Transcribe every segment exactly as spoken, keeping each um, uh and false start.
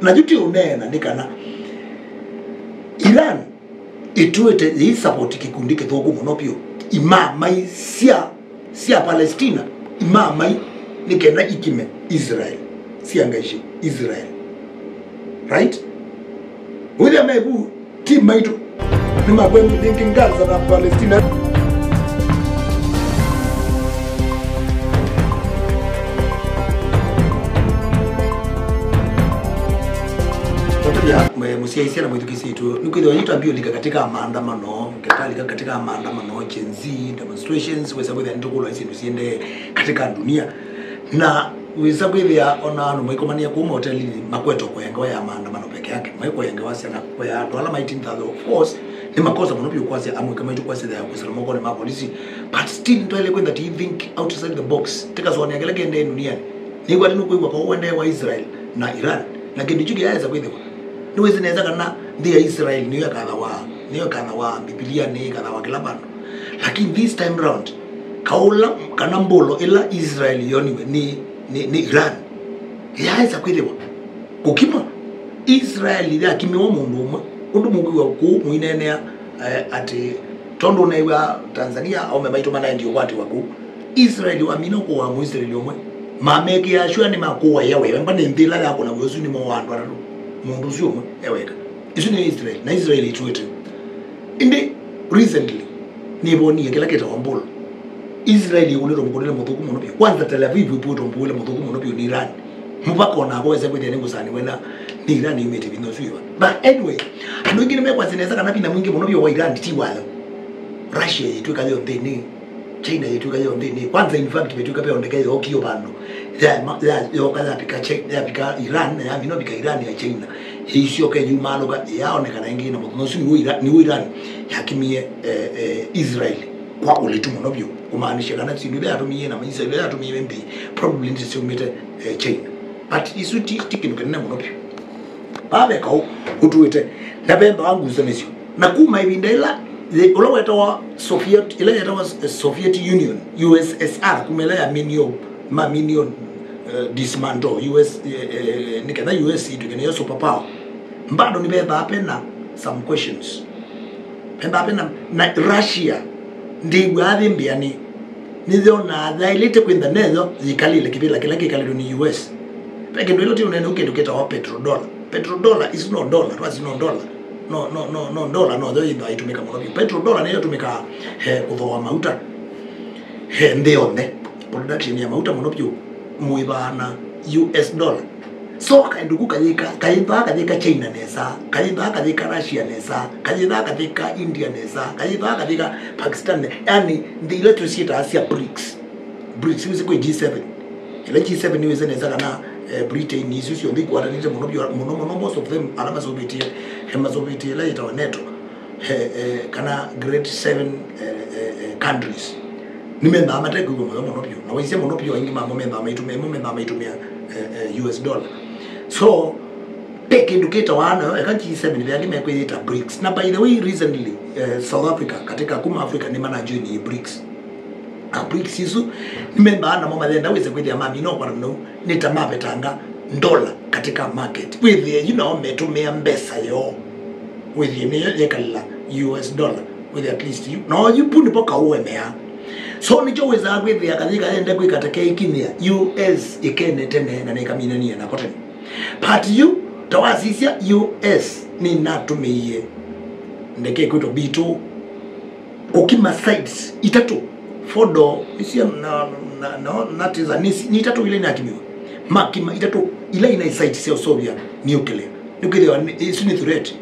Na yu ti ũneena nĩ kana Iran ĩtwĩte yĩisapoti kĩkundi kĩthũku mũno vyũ. Imamai sya, sya Palestina, imamai nĩ kenda ikime Israel, siangaisye Israel. Right? Wĩthĩa mevu ti maitũ, nĩmakwendũ thinking Gaza na Palestina. Mũsyaĩĩsya na mwĩthukĩĩsya witũ, nĩkwĩthĩwa yu twambie ũlika katika maandamano, ngetalika katika maandamano, Gen Z, demonstrations, wesa kwĩthĩa nĩtũkũlwa syĩndũ syĩendee katika dunia. Na wĩsa kwĩthĩa ona andũ maikomania kũu mahotelinĩ makwetwa kũya ngewa ya maandamano peke yake, maikũya ngewa syana kũya andũ ala maitinda, of course, nĩ makosa mũno vyũ kwasya amwĩka maitũ kwasya ya kwĩsĩla mokonĩ ma polisi. But still, nĩtwaĩle kwĩtha ti think outside the box, tĩkasũanĩa kĩla kĩendee duniani. Nĩw'a nĩnũkwĩw'a kwa ũendee wa Israel na Iran, na kĩndũ kyu kĩyaĩsa kwĩthĩwa. Nĩwĩsĩ nesa kana nthĩ ya Israel nĩyo ĩkathawa, nĩyo ĩkathawa Mbivilianĩ, ĩkathawa kĩla vandũ. Lakini this time round, kaũla kana mbũlo ĩla Israel yoniwe nĩ, nĩ, nĩ Iran, yaĩsa kwĩthĩwa kũkima. Israel yakimiwa mũndũ ũmwe, ũndũ mũkwĩw'a kũu mũineenea, eh, atĩ tondũ ũneew'a Tanzania, aũme maitũ manaendie ũkwatĩwa kũu. Israel wamina kũaa Mũisraeli ũmwe, mamekĩaa sure nĩmakũaĩa wĩva, mba nĩ nthĩ ĩla yakũnaw'a ũsu nĩmoaa andũ atatũ, mũndũ ũsu ũmwe e weka. Isu nĩ Israel, na Israel ĩtwĩte. Ĩndĩ recently, nĩvonie kĩla kĩtawa mbũlo. Israel ĩkũnĩtwe mũkũnĩle mũthũku mũno vyũ. Kwanza Tel Aviv ĩpũĩtwe mũkũnĩle mũthũku mũno vyũ nĩ Iran. Mũvaka onakwa wesa kwĩthĩa nĩngũsanĩw'e na nĩ Iran yumĩte vinya ũsu ĩva. But anyway, andũ aingĩ nĩmekwasya nesa kana vinya mwingĩ mũno vyũ wa Iran ti wayo. Russia yĩtw'ĩka yo nthĩnĩ, China yĩtw'ĩka yo nthĩnĩ. Kwanza, in fact, vetw'ĩka veo ndeke yookie vandũ ya, ya, yoka yapika China, yapika Iran, na yamina vika Iran ya China. Yĩisyoka yumaalũka, yaonekana ĩngĩ na mũthenya ũsu nĩw'o Iran, nĩw'o Iran yakimie, eh, eh, Israel kwa ũlitu mũno vyũ, kũmaanisha kana syĩndũ ila yatũmie na maisa ila yatũmie mbi probably nĩsyaumĩte, eh, China. But isu ti, ti kĩndũ kĩnene mũno vyũ. Vaa ve kaũ ũtũĩte, na ve mbawa ngusanĩsyo. Na kuma ĩvinda ĩla yĩ-, ũla wetawa Soviet, ĩla yetawa Soviet Union, U S S R, kuma ĩla yaminio, maminio, eh, dismantle U S, eh, eh, nĩ kana U S ĩtw'ĩke nĩyo superpower, bado nĩvethaa pena some questions. Pena, pena, na Russia ndĩw'aa yĩ mbĩanĩ, nĩyonaa yaĩlĩte kwĩntha neyo yĩkalĩle kĩvĩla kĩla kĩkalĩtwe nĩ U S. Ve kĩndũ ĩla ti ũnene, kĩndũ kĩtawa petrodollar. Petrodollar isu no dollar, twasi no dollar. No, no, no, no dollar no yo yĩthwa ĩtũmĩka mũno vyũ. Petrodollar nĩyo ĩtũmĩkaa, eh, kũthooa mauta, eh, nthĩ yonthe. Production ya mauta mũno vyũ mũĩvaana U S dollar. So kaĩndũ ku kayĩka, kayĩthaa kayĩka China nesa, kayĩthaa kayĩka Russia nesa, kayĩthaa kayĩka India nesa, kayĩthaa kayĩka Pakistan ne-, yani nthĩ ila tũsyĩtaa sya brics. Brics wĩsĩ kwĩ G seven. Ĩla G seven nĩwĩsĩ nesa kana, eh, Britain, isu syonthe ikwatanĩte mũno vyũ, mũno mũno, most of them ala maseũvĩtie, eh, maseũvĩtie ĩla yĩtawa NATO. Eh, eh, kana Great Seven, eh, eh, eh, countries. Nĩmendaa mate kwĩw'a mũyo mũno vyũ. Na waisye mũno vyũ, aingĩ mamo mendaa maitũmĩa, ĩmwe mendaa maitũmĩa, eh, eh, U S dollar. So, ve kĩndũ kĩtawa nayo, eka G seven, ve angĩ mekwĩyĩta brics. Na by the way, recently, eh, South Africa, katika kuma Africa, nĩmanajoinie brics. Na brics isu, nĩmendaa namo mathenda wĩse kwĩthĩa mamina ũkwatano nĩ ta mavetanga ndola katika market. Wĩthĩe yu nao metũmĩa mbesa yoo. Wĩthĩe nĩyo yekalĩla U S dollar. Wĩthĩe at least yu. No yu pu nĩpo kaũemeaa. So nĩkyo wĩsaa kwĩthĩa kathi kaende kwĩka ta keikinyĩa U S ĩkene tene na nĩkaminanie nako tene. But yu, ta wasisya U S nĩnatũmĩie ndeke kwĩtwa B two. Kũkima sites itatũ. Four door, isia na, na, na, na tiza, ni, ni itatũ ila inakimiwe. Makima itatũ ila ina sites sya ũseũvya nuclear. Nĩkwĩthĩwa nĩ, isu nĩ threat.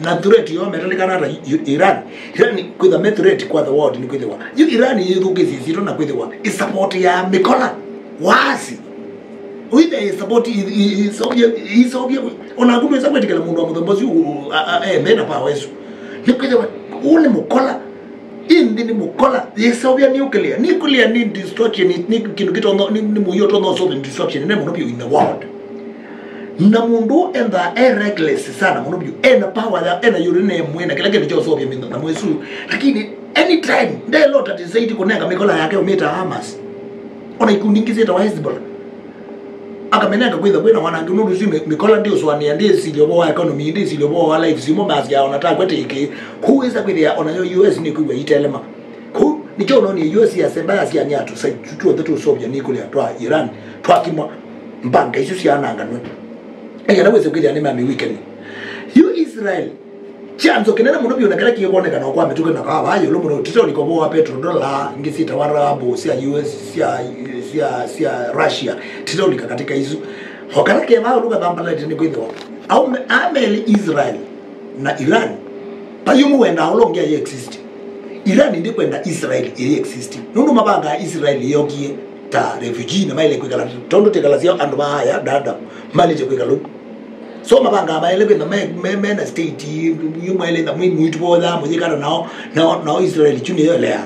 Na threat yo metalikana ata I-, Iran. Iran kwĩtha me threat kwa the world nĩkwĩthĩwa. Yu Iran yĩthũkĩsye syĩtwa na kwĩthĩwa ĩsapoti ya mĩkola. Waasi. Wĩthe ĩsapoti i-, i-, ĩseũvya, ĩseũvya, onaku ndwĩsa kwĩtĩkĩla mũndũ wa mũthemba ũsu, u-, u-, a-, a-, ende na power ĩsu. Nĩkwĩthĩwa, ũũ nĩ mũkola. Ĩndĩ nĩ mũkola, yĩseũvya nuclear. Nuclear nĩ destruction, nĩ, nĩ kĩndũ kĩtono, nĩ, nĩ mũio ũtono solve destruction nene mũno vyũ in the world. Na mũndũ ũũ endaa e reckless sana mũno vyũ. Ena power ya, ena uranium, ena kĩla kĩndũ kya ũseũvya mĩnyamũ ĩsu. Lakini anytime, ndelota decided kũnenga mĩkola yake ũmĩta Hamas. Ona ikundi ingĩ syĩtawa Hezbollah. Akamenenga kwĩtha kwĩna wanangi, nũndũ ũsu mĩ-, mĩkola ndĩũsũanĩa, ndĩsilya ũvoo wa economy, ndĩsilya ũvoo wa life, simo masya ona takwe tĩkĩ. Kũu wĩsa kwĩthĩa onayo U S nĩkwĩw'a itelema. Kũu nĩkyo ũnonie U S yasembaya syanyatu, sa tuothe tũsovya nĩkũlya twa Iran, twakimwa, mbanga isu syananganwe. Aya na wĩsa kwĩthĩa nĩ mami weekend. Yu Israel, kyanzo kĩnene mũno vyũ na kĩla kĩkwonekana kwa mĩtũkĩ na kawa yũlũ mũno, titaũlika ũvoo wa petrodollar ingĩ syĩtawa rabu sya U S, sya, sya, sya Russia, titaũlika katĩka isu. O kana keva ũlũ kathambalatĩ nĩ kwĩthĩwa aume ameli Israel na Iran, vayũmũ wendaa ũla ũngĩ ayĩ exist. Iran ndikwenda Israel ĩyĩ exist, nũndũ mavangaa Israel ĩyokie ta refugee na maĩle kwĩkala, tondũ tĩkalasya andũ ma aya dada malĩte kwĩkala. So mavangaa maĩle kwĩtha me, me, me na state yu mwaĩle na mwĩ mwĩtu voya mũyĩkana nao, nao, nao Israel kyu nĩyo ĩlea.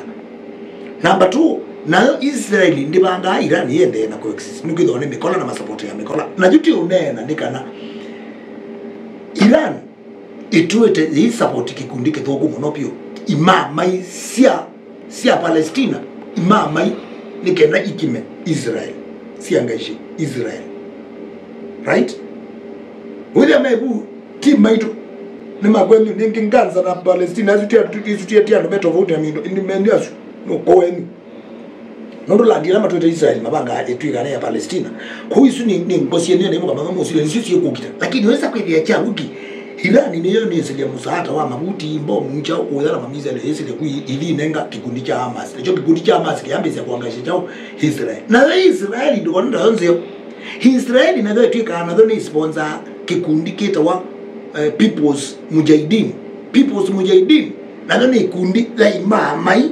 Number two, nayo Israel ndĩvangaa Iran yendee na coexist, nĩkwĩthĩwa nĩ mĩkola na masapoti ya mĩkola. Na yu ti ũneena nĩ kana Iran ĩtwĩte yĩisapoti kĩkundi kĩthũku mũno vyũ, imamai sya, sya Palestina, imamai nĩ kenda ikime Israel, syangaisye Israel. Right? Wĩthĩa mevu ti maitũ, nĩ makwenyu, nĩngĩ Gaza na Palestina, asu ti atu-, isu ti, ti andũ me tofauti na mindu, indi menyu asu nũkũ wenyu. Nũndũ landi ĩla matwĩte Israel mavangaa ĩtw'ĩkane ya Palestina. Kũu isu nĩ, nĩ ngo syenyu na ivũka mama mũsile nĩsyo syĩkũkita. Lakini wĩsa kwĩthĩa kya wiki, Iran nĩyo nĩsĩlya mũsaata wa mavuti, mbomu, kyaũ, kũya na mamisele yĩsĩlya ku ithinenga kĩkundi kya Hamas. Nakyo kĩkundi kya Hamas kĩyambĩsya kwangaisya kyaũ Israel. Nayo Israel ndũkona ndayo nzeo. Israel nayo ĩtw'ĩkaa nayo nĩ sponsor kĩkundi kĩtawa, eh, People's Mujahideen. People's Mujahideen nayo nĩ ĩkundi ya imamai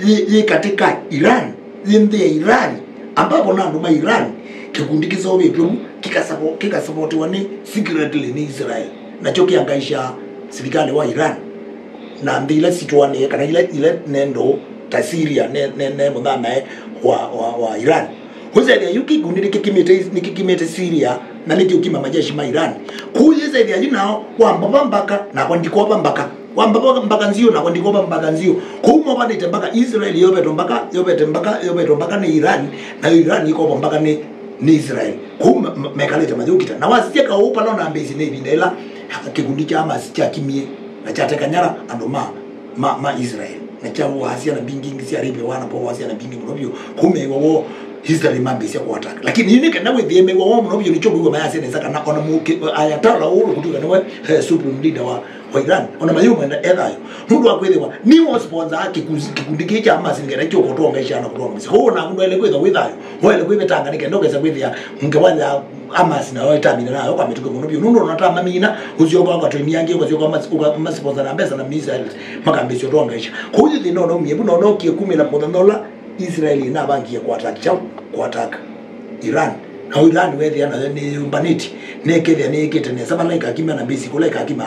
yĩ, yĩ katĩ ka Iran, yĩ nthĩ ya Iran, ambapo na andũ ma Iran, kĩkundi kĩseũvĩtw'e vu kĩkasapo-, kĩkasapotiwa nĩ secretly nĩ Israel, nakyo kĩangaisya silikalĩ wa Iran na nthĩ ila sitũanĩe kana ila, ila nendo ta Syria ne, ne, ne mũthanae wa, wa, wa Iran. Wĩsethĩa yu kĩkundi nĩkĩkimĩte, nĩkĩkimĩte Syria na nĩkĩũkima majeshi ma Iran. Kũu yĩsethĩa yu nao wambava mbaka nakwa ndikwava mbaka. Wambava mbaka nziũ nakwa ndikwava mbaka nziũ. Kũu movanĩte mbaka, Israel yovetwe mbaka, yovetwe mbaka, yovetwe mbaka nĩ Iran, nayo Iran ĩkovwa mbaka nĩ, nĩ Israel. Kũu me-, me-, mekalĩte mayũkita. Na wasisya kaũ pala ona mbĩsi nĩ ĩvinda ĩla kĩkundi kya Hamas kyakimie na kyateka nyara andũ ma, ma, ma Israel. Na kyaũaa syana mbingĩ, ingĩ syarĩvĩwa na poa syana mbingĩ mũno vyũ. Kũu mew'a woo Israel mambĩsya kũ attack. Lakini yu nĩ kenda wĩthĩe mew'a woo mũno vyũ, nĩkyo kwĩw'a mayasya nesa kana ona mũke, Ayatollah ũũ ũkũtw'ĩka nĩwe, eh, supreme leader wa, wa Iran. Ona mayũmwenda e thayũ. Nũndũ wa kwĩthĩwa nĩ wa sponsor kĩkundi, kĩkundi kĩĩ kya Hamas nĩ kenda kĩũkũtongeesha na kũtonga mĩsyĩ. Kwoou naku ndwaĩle kwĩthwa wĩ thayũ. Waĩle kwĩvetanga nĩ kenda ũkesa kwĩthĩa ngewa ya Hamas nayo ĩtamina nayo kwa mĩtũkĩ mũno vyũ. Nũndũ ona tamamina, ũsyoka ũkatwenia angĩ, ũkasyoka ũkasiponsa na mbesa na missiles, makambĩsya ũtongeesha. Kwoou yu thĩna ũnaumie vu, na ũnookie kumĩla mũthenya ũla Israel ĩnavangie kũ attack kyaũ? Kũ attack Iran. Na Iran wethĩa nayo nĩyũmbanĩtye, nekethĩa nĩyĩkĩte nesa vala ĩkakima na mbĩsi kũla ĩkakima.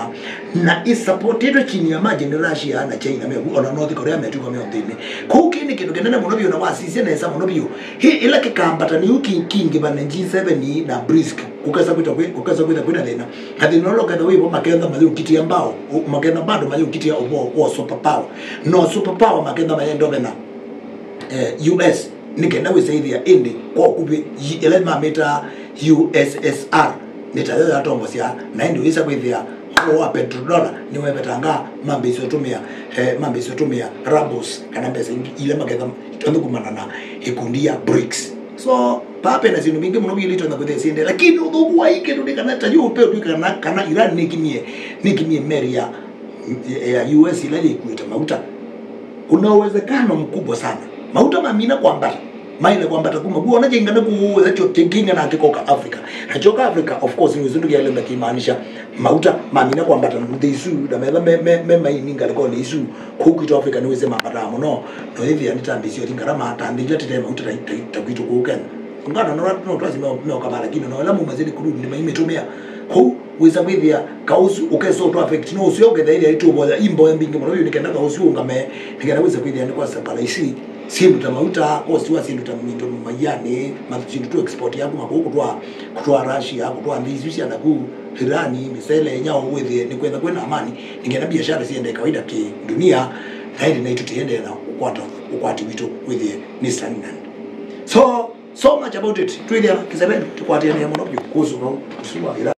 Na ĩsapotĩtwe chini ya margin Russia na China mevu, ona North Korea metw'ĩka me nthĩnĩ. Kwoou kĩĩ nĩ kĩndũ kĩnene mũno vyũ, na wasisya nesa mũno vyũ. Hĩ ĩla kĩkambata nĩu ki-, kingĩvane G seven na brisk, kũkesa kwĩta kwĩ, kũkesa kwĩta kwĩna thĩna. Na thĩna ũla ũketha wĩvo, maketha mayũkitĩa mbao, ũ-, maketha bado mayũkitĩa ũvoo wa superpower. No superpower maketha mayenda ũvena, eh, U S, nĩ kenda wĩsaĩthĩa ĩndĩ kwa ũkuvĩ, yi-, ĩla mamĩtaa U S S R, nĩ tayo yatongosya, na ĩndĩ wĩsa kwĩthĩa ũvoo wa petrodollar nĩwevetanga, mambĩsya ũtũmĩa, eh, mambĩsya ũtũmĩa rubles kana mbesa ingĩ ila maketha itonya kumana na ĩkundi ya brics. So, vaa vena syĩndũ mbingĩ mũno vyũ ila itonya kwĩthĩa syĩendee, lakini ũthũku wa ii kĩndũ nĩ kana ta yu ũpe ũtw'ĩka kana, kana Iran nĩkimie, nĩkimie meli ya, ya U S ila yĩkuĩte mauta. Kuna uwezekano mkubwa sana mauta mamina kwambata, maĩle kwambata kuma vu, ona kĩngana kũũ, nakyo kĩngana kĩkoka Africa. Nakyo ka Africa, of course, nĩ ũsu ndũkĩalemba kĩmaanisha mauta mamina kwambata na nthĩ isu, na metha me, me, me maini ngalĩkonĩ isu. Kũu kwitũ Africa nĩwĩsĩ mambataa mũno, no ĩthĩa nĩtambĩsyo ti ngarama ta nthĩ ila tĩte mauta ta, ta, ta kwitũ kũu Kenya. Ungana no, no twasi me, me ũkavaa, lakini no ĩla muma zĩlĩ crude nĩmaimĩtũmĩa. Kũu wĩsa kwĩthĩa kaũsu ũkesa ũtũ affect, no ũseo ũketha ĩthĩa ĩtũvoya imboya mbingĩ mũno vyũ nĩ kenda kaũsu ũngame, nĩ kenda wĩsa kwĩthĩa nĩ kwa supply isu syĩndũ ta mauta, cost wa syĩndũ ta minto maianĩ, ma syĩndũ tũ export ya kuma kũu kũtwaa, kũtwaa Russia, kũtwaa nthĩ isu sya naku, Iran, mĩsele, nyaũ, wĩthĩe nĩ kwenda kwĩna amani, nĩ kenda biashara siendee kawaida ki dunia, na ĩndĩ naitũ tĩendee na ũkwata, ũkwati witũ wĩthĩe nĩ stagnant. So, So much about it. Twĩthĩa kĩseveni, tũkwatĩanĩa mũno vyũ kũsũ no ũsu wa ĩla.